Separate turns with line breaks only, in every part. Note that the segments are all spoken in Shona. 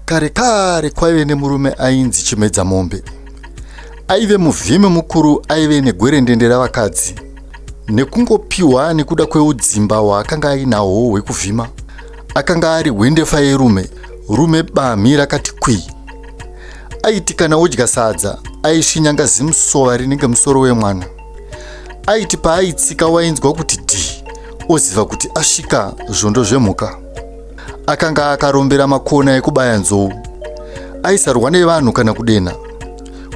Kare kare kwaive nemurume ainzi Chimedzamombe. Aive muvhimi mukuru aive negwerendende ravakadzi. Nekungopiwa nekuda kweudzimba hwaakanga ainahwo hwekuvhima, akanga ari hwendefa yerume, rume bamhi rakati kwii. Aiti kana odya sadza, aisvinyanga zimusova rinenge musoro wemwana. Aiti paaitsika wainzwa kuti dhii, oziva kuti asvika zvondo zvemhuka. Akanga akarombera makona ekubaya nzou. Aisarwa nevanhu kana kudenha.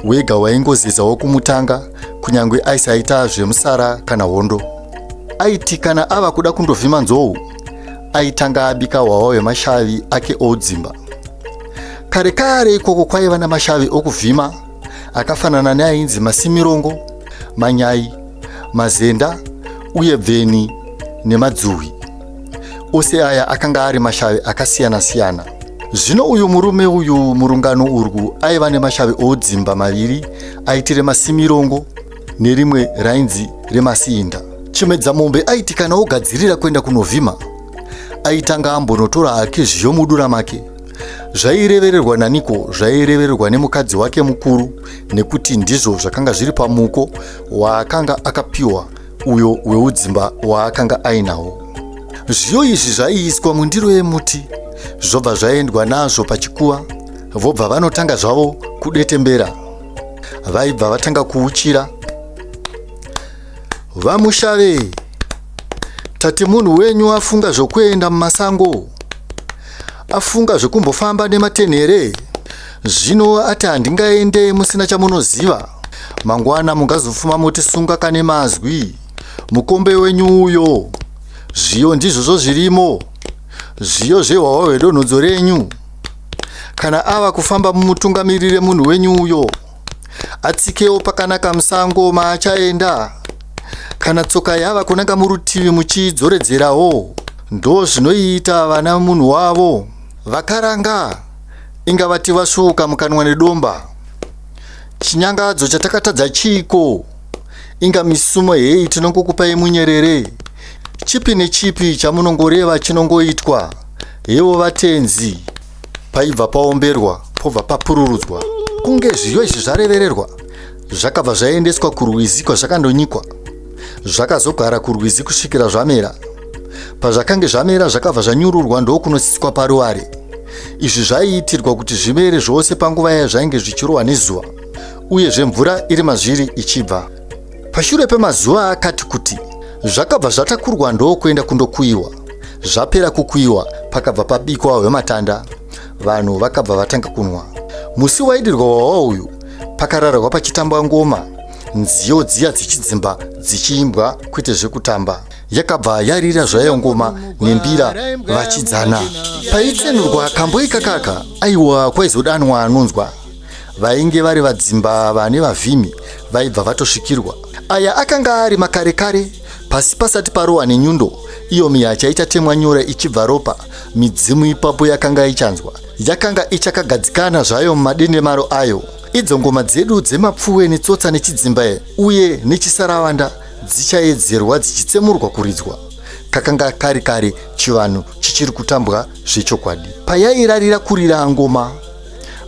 Wega waingozezawo kumutanga kunyange aisaita zvemusara kana hondo. Aiti kana ava kuda kundovhima nzou, aitanga abika hwawa hwemashavi ake oudzimba. Kare kare ikoko kwaiva namashavi okuvhima akafanana neainzi masimirongo, manyai, mazenda uye bveni nemadzuhwi. Ose aya akanga ari mashavi akasiyana-siyana. Zvino uyu murume uyu murungano urwu aiva nemashavi oudzimba maviri aiti remasimirongo nerimwe rainzi remasiinda. Chimedzamombe aiti kana ogadzirira kuenda kunovhima, aitanga ambonotora hake zviyo mudura make. Zvairevererwa naniko? Zvairevererwa nemukadzi wake mukuru nekuti ndizvo zvakanga zviri pamuko waakanga akapiwa uyo weudzimba waakanga ainawo. Zviyo izvi zvaiiswa mundiro yemuti zvobva zvaendwa nazvo pachikuva vobva vanotanga zvavo kudetembera. Vaibva vatanga kuuchira. Vamushave, tati munhu wenyu afunga zvokuenda mumasango, afunga zvekumbofamba nematenhere. Zvino ati handingaende musina chamunoziva. Mangwana mungazofuma motisunga kane mazwi. Mukombe wenyu uyo. Zviyo ndizvozvo zvirimo. Zviyo zvehwahwa hwedonhodzo renyu. Kana ava kufamba mumutungamirire munhu wenyu uyo. Atsikewo pakanaka musango maachaenda. Kana tsoka yava kunanga murutivi muchiidzoredzerawo. Ndozvinoita vana munhu wavo. Vakaranga inga vati vasvuuka mukanwa nedomba. Chinyangadzo chatakatadza chiiko? Inga misumo heyi tinongokupai munyerere. Chipi nechipi chamunongoreva chinongoitwa. Hewo vatenzi. Paibva paomberwa pobva papururudzwa. Kunge zviyo izvi zvarevererwa, zvakabva zvaendeswa kurwizi kwazvakandonyikwa. Zvakazogara kurwizi kusvikira zvamera. Pazvakange zvamera zvakabva zvanyururwa ndokunosiswa paruware. Izvi zvaiitirwa kuti zvimere zvose panguva yazvainge zvichirohwa nezuva uyezve mvura iri mazviri ichibva. Pashure pemazuva akati kuti, zvakabva zvatakurwa ndokuenda kundokuyiwa. Zvapera kukuyiwa, pakabva pabikwa hwematanda. Vanhu vakabva vatanga kunwa. Musi waidirwa hwawa uyu, pakararwa pachitambwa ngoma, nziyo dziya dzichidzimba dzichiimbwa kwete zvekutamba. Yakabva yarira zvayo ngoma nembira vachidzana. Paitsenurwa kambo ikakaka, aiwa kwaizodanwa anonzwa. Vainge vari vadzimba vane vavhimi vaibva vatosvikirwa. Aya akanga ari makarekare, pasi pasati parohwa nenyundo, iyo mihacha ichatemwa nyora ichibva ropa, midzimu ipapo yakanga ichanzwa. Yakanga ichakagadzikana zvayo mumadendemaro ayo. Idzo ngoma dzedu dzemapfuwe netsotsa nechidzimba uye nechisaravanda dzichaedzerwa dzichitsemurwa kuridzwa. Kakanga kari kare chivanhu chichiri kutambwa zvechokwadi. Payairarira kurira ngoma,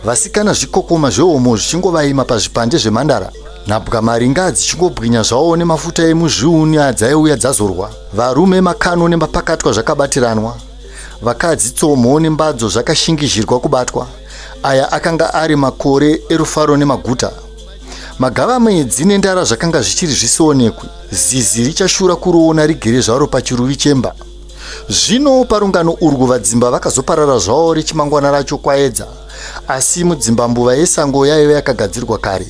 vasikana zvikokoma zvehomo zvichingovaima pazvipande zvemhandara, nhapwa maringa dzichingobwinya zvawo nemafuta emuzviuni adzaiuya dzazorwa, varume makano nemapakatwa zvakabatiranwa, vakadzi tsomho nembadzo zvakashingizhirwa kubatwa. Aya akanga ari makore erufaro nemaguta. Magava mwedzi nendara zvakanga zvichiri zvisionekwi. Zizi richashura kuroona rigere zvaro pachiruvi chemba. Zvino parungano urwu vadzimba vakazoparara zvavo rechimangwana racho kwaedza, asi mudzimba mbuva yesango yaive yakagadzirwa kare.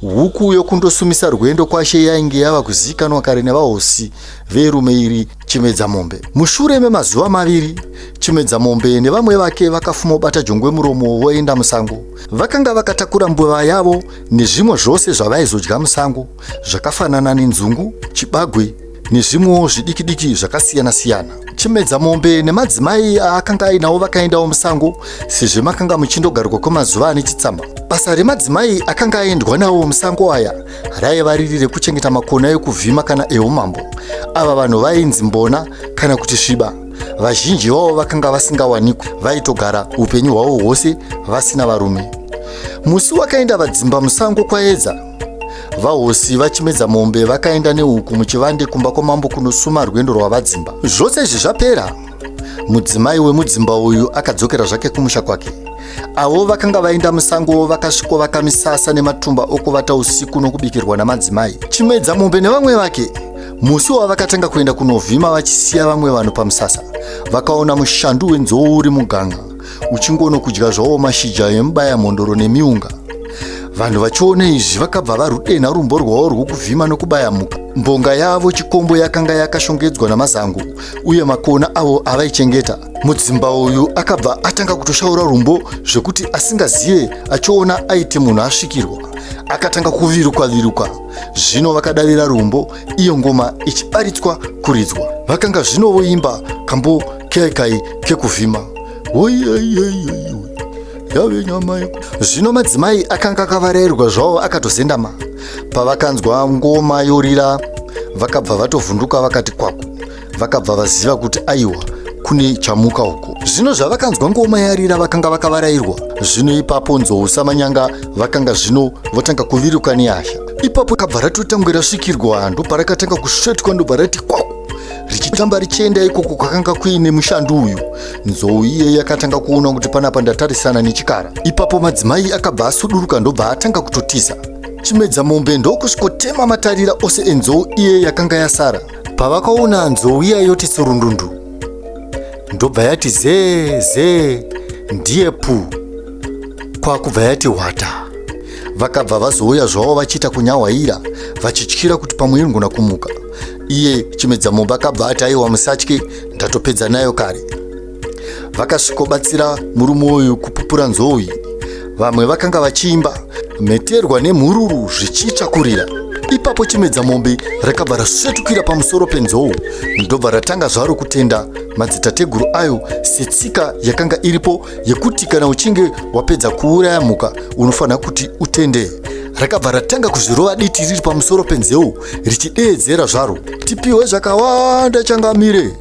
Huku yokundosumisa rwendo kwashe yainge yava kuzivikanwa kare nevahosi verume iri Chimedzamombe. Mushure memazuva maviri, Chimedzamombe nevamwe vake vakafumobata jongwe muromo voenda musango. Vakanga vakatakura mbuva yavo nezvimwe zvose zvavaizodya musango zvakafanana nenzungu, chibagwe nezvimwewo zvidiki-diki zvakasiyana-siyana. Chimedzamombe nemadzimai aakanga ainawo vakaendawo musango sezvo makanga muchindogarwa kwemazuva ane chitsama. Basa remadzimai akanga aendwa nawo musango aya raiva riri rekuchengeta makona ekuvhima kana eumambo. Ava vanhu vainzi mbona kana kuti sviba. Vazhinji vavo vakanga vasingawanikwi, vaitogara upenyu hwavo hwose vasina varume. Musi wakaenda vadzimba musango kwaedza, vahosi vachimedza mombe vakaenda nehuku muchivande kumba kwamambo kunosuma rwendo rwavadzimba. Zvose izvi zvapera, mudzimai wemudzimba uyu akadzokera zvake kumusha kwake. Avo vakanga vaenda musango vakasvikovaka misasa nematumba okuvata usiku nokubikirwa namadzimai. Chimedza mombe nevamwe vake musi wavakatanga kuenda kunovhima vachisiya vamwe vanhu pamusasa, vakaona mushandu wenzou uri muganga uchingono kudya zvawo mashizha emubaya mhondoro nemiunga. Vanhu vachiona izvi vakabva varudenha rumbo rwavo rwokuvhima nokubaya mhuka. Mbonga yavo chikombo yakanga yakashongedzwa namazango uye makona avo avaichengeta. Mudzimba uyu akabva atanga kutoshaura rumbo zvekuti asingazive achiona aiti munhu asvikirwa. Akatanga kuviruka viruka. Zvino vakadavira rumbo iyo ngoma ichibaritswa kuridzwa. Vakanga zvino voimba kambo kekai kekuvhima. Yave nyama yeku. Zvino madzimai akanga akavarairwa zvawo akatozendama. Pavakanzwa ngoma yorira vakabva vatovhunduka vakati kwaku. Vakabva vaziva kuti aiwa kune chamuka uko. Zvino zvavakanzwa ngoma yarira vakanga vakavarairwa. Zvino ipapo nzou samanyanga vakanga zvino votanga kuviruka nehasha. Ipapo kabva ratotangwe rasvikirwa ndoparakatanga kusvetwa ndobva rati kwaku richitamba richienda ikoko kwakanga kuine mushandu uyu. Nzou iye yakatanga kuona kuti panapa ndatarisana nechikara. Ipapo madzimai akabva asuduruka ndobva atanga kutotiza. Chimedza mombe ndokusvikotema matarira ose enzou iye yakanga yasara. Pavakaona nzou iya yoti tsurundundu ndobva yati zee zee ndiye pu kwakubva yati hwata. Vakabva vazouya zvavo vachiita kunyahwaira vachityira kuti pamwe inogona kumuka. Iye Chimedzamombe akabva ati aiwa musatye ndatopedza nayo kare. Vakasvikobatsira murume uyu kupupura nzou iyi. Vamwe vakanga vachiimba mheterwa nemhururu zvichitsva kurira. Ipapo Chimedzamombe rakabva rasvetukira pamusoro penzou ndobva ratanga zvaro kutenda madzitateguru ayo setsika yakanga iripo yekuti kana uchinge wapedza kuuraya mhuka unofanira kuti utende. Rakabva ratanga kuzvirova diti riri pamusoro penzeu richideedzera zvaro, tipiwe zvakawanda changamire,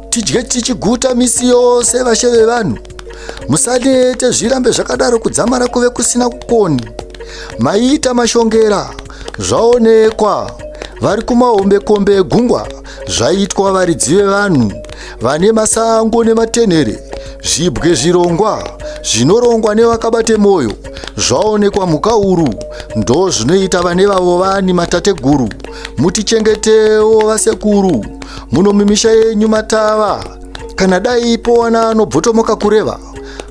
tidye tichiguta misi yose vashe vevanhu, musanete zvirambe zvakadaro kudzamara kuve kusina kukoni. Maita mashongera zvaonekwa vari kumahombekombe egungwa zvaitwa varidzi vevanhu vane masango nematenhere, zvibwe zvirongwa zvinorongwa nevakabate moyo zvaonekwa mhuka uru ndo zvinoita vane vavo vani matateguru, mutichengetewo vasekuru muno mumisha yenyu matava, kana dai powana anobvotomoka kureva,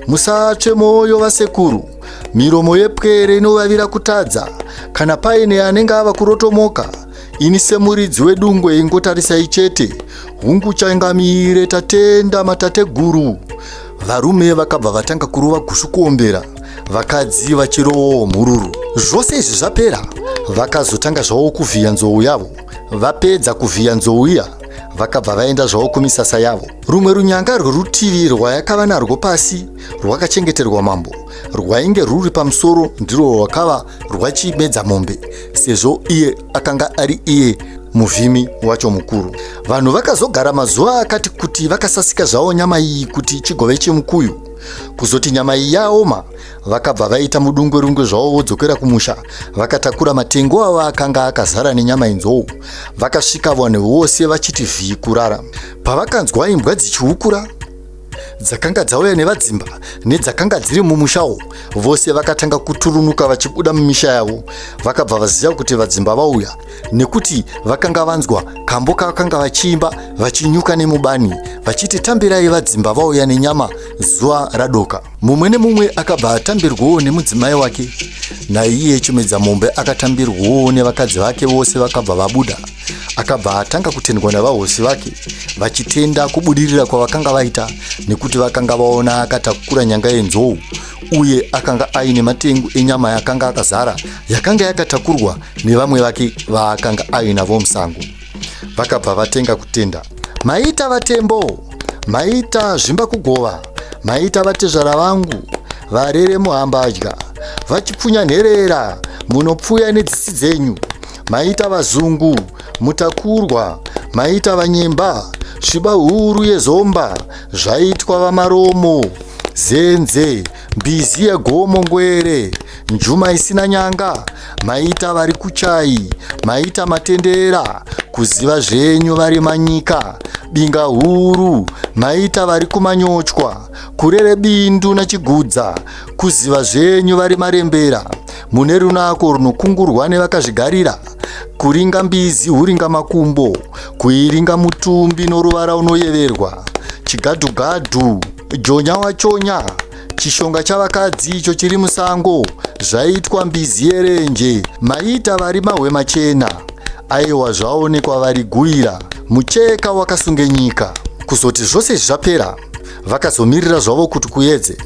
musatsve moyo vasekuru, miromo yepwere inovavira kutadza, kana paine anenge ava kurotomoka, ini semuridzi wedungwe ingotarisai chete, hungu changamire tatenda matateguru. Varume vakabva vatanga kurova gushu kuombera, vakadzi vachirowawo mhururu. Zvose izvi zvapera, vakazotanga zvavo kuvhiya nzou yavo. Vapedza kuvhiya nzou iya, vakabva vaenda zvavo kumisasa yavo. Rumwe runyanga rwerutivi rwayakava narwo pasi rwakachengeterwa mambo, rwainge rwuri pamusoro ndirwo rwakava rwachimedza mombe sezvo iye akanga ari iye muvhimi wacho mukuru. Vanhu vakazogara mazuva akati kuti vakasasika zvavo nyama iyi kuti chigove chemukuyu. Kuzoti nyama iyi yaoma, vakabva vaita mudungwerungwe zvavo vodzokera kumusha vakatakura matengu avo akanga akazara nenyama yenzou. Vakasvika vanhu vose vachiti vhii kurara. Pavakanzwa imbwa dzichiukura dzakanga dzauya nevadzimba nedzakanga dziri mumushawo, vose vakatanga kuturunuka vachibuda mumisha yavo. Vakabva vaziva kuti vadzimba vauya nekuti vakanga vanzwa kambo kavakanga vachiimba vachinyuka nemubani vachiti tambirai vadzimba vauya nenyama zuva radoka. Mumwe nemumwe akabva atambirwawo nemudzimai wake, naiye Chimedzamombe akatambirwawo nevakadzi vake vose vakabva vabuda. Akabva atanga kutendwa navahosi vake vachitenda kubudirira kwavakanga vaita nekuti vakanga vaona akatakura nyanga yenzou uye akanga aine matengu enyama yakanga akazara yakanga yakatakurwa nevamwe vake vaakanga ainavo musango. Vakabva vatenga kutenda. Maita vaTembo, maita zvimba kugova, maita vatezvara vangu varere muhambadya vachipfunya nherera munopfuya nedzitsi dzenyu, maita vazungu mutakurwa, maita vanyemba. Sviba huru yezomba, zvaitwa vaMaromo, Zenze, mbizi yegomo ngwere, njuma isina nyanga, maita vari kuchai, maita matendera, kuziva zvenyu vari manyika, binga huru, maita vari kumanyochwa, kurere bindu nachigudza, kuziva zvenyu vari marembera, mune runako runokungurwa nevakazvigarira, kuringa mbizi huringa makumbo, kuiringa mutumbi noruvara unoyeverwa, chigadhugadhu, jonya wachonya, chishonga chavakadzi icho chiri musango, zvaitwa mbizi yerenje, maita vari mahwe machena, aiwa zvaonekwa vari guira, mucheka wakasunge nyika. Kuzoti zvose izvi zvapera, vakazomirira zvavo kuti kuyedze.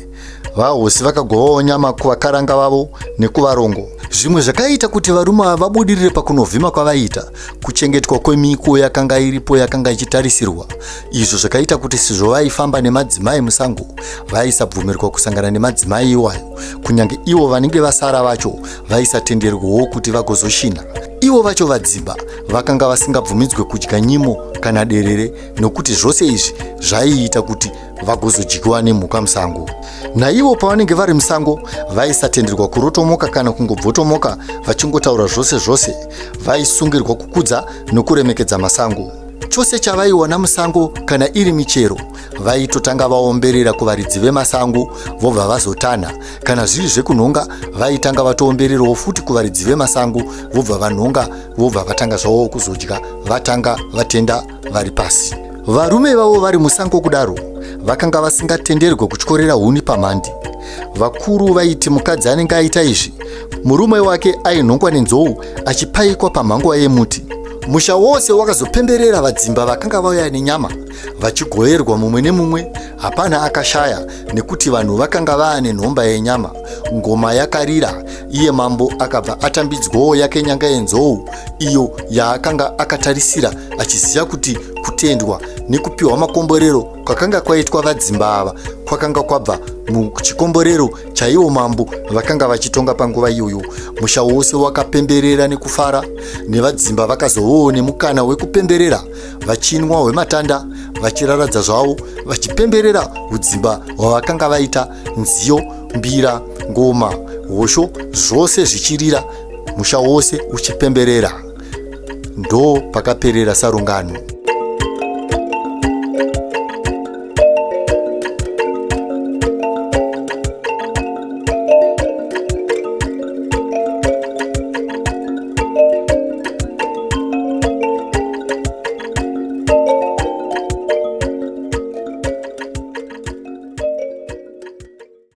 Vahosi vakagovawo nyama kuvakaranga vavo nekuvarongo. Zvimwe zvakaita kuti varume ava vabudirire pakunovhima kwavaiita, kuchengetwa kwemiko yakanga iripo yakanga ichitarisirwa, izvo zvakaita kuti sezvo vaifamba nemadzimai musango, vaisabvumirwa kusangana nemadzimai iwayo, kunyange ivo vanenge vasara vacho vaisatenderwawo kuti vagozoshina. Ivo vacho vadzimba vakanga vasingabvumidzwe kudya nyimo kana derere nokuti zvose izvi zvaiita kuti vagozodyiwa nemhuka musango. Naivo pavanenge vari musango vaisatenderwa kurotomoka kana kungobvotomoka vachingotaura zvose zvose, vaisungirwa kukudza nokuremekedza masango. Chose chavaiwana musango kana iri michero vaitotanga vaomberera kuvaridzi vemasango vobva vazotanha. Kana zviri zvekunhonga vaitanga vatoombererawo futi kuvaridzi vemasango vobva vanhonga vobva vatanga zvavo kuzodya vatanga vatenda vari pasi. Varume vavo vari musango kudaro vakanga vasingatenderwe kutyorera huni pamhandi. Vakuru vaiti mukadzi anenge aita izvi, murume wake ainhongwa nenzou achipaikwa pamhanguva yemuti. Musha wose wakazopemberera vadzimba vakanga vauya nenyama vachigoverwa mumwe nemumwe, hapana akashaya nekuti vanhu vakanga vaane nhomba yenyama. Ngoma yakarira, iye mambo akabva atambidzwawo yake nyanga yenzou iyo yaakanga akatarisira achiziva kuti kutendwa nekupiwa makomborero kwakanga kwaitwa vadzimba ava kwakanga kwabva muchikomborero chaiwo mambo vakanga vachitonga panguva iyoyo. Musha wose wakapemberera nekufara, nevadzimba vakazovawo nemukana wekupemberera vachinwa hwematanda vachiraradza zvavo vachipemberera udzimba hwavakanga vaita, nziyo, mbira, ngoma, hosho zvose zvichirira, musha wose uchipemberera. Ndo pakaperera sarungano.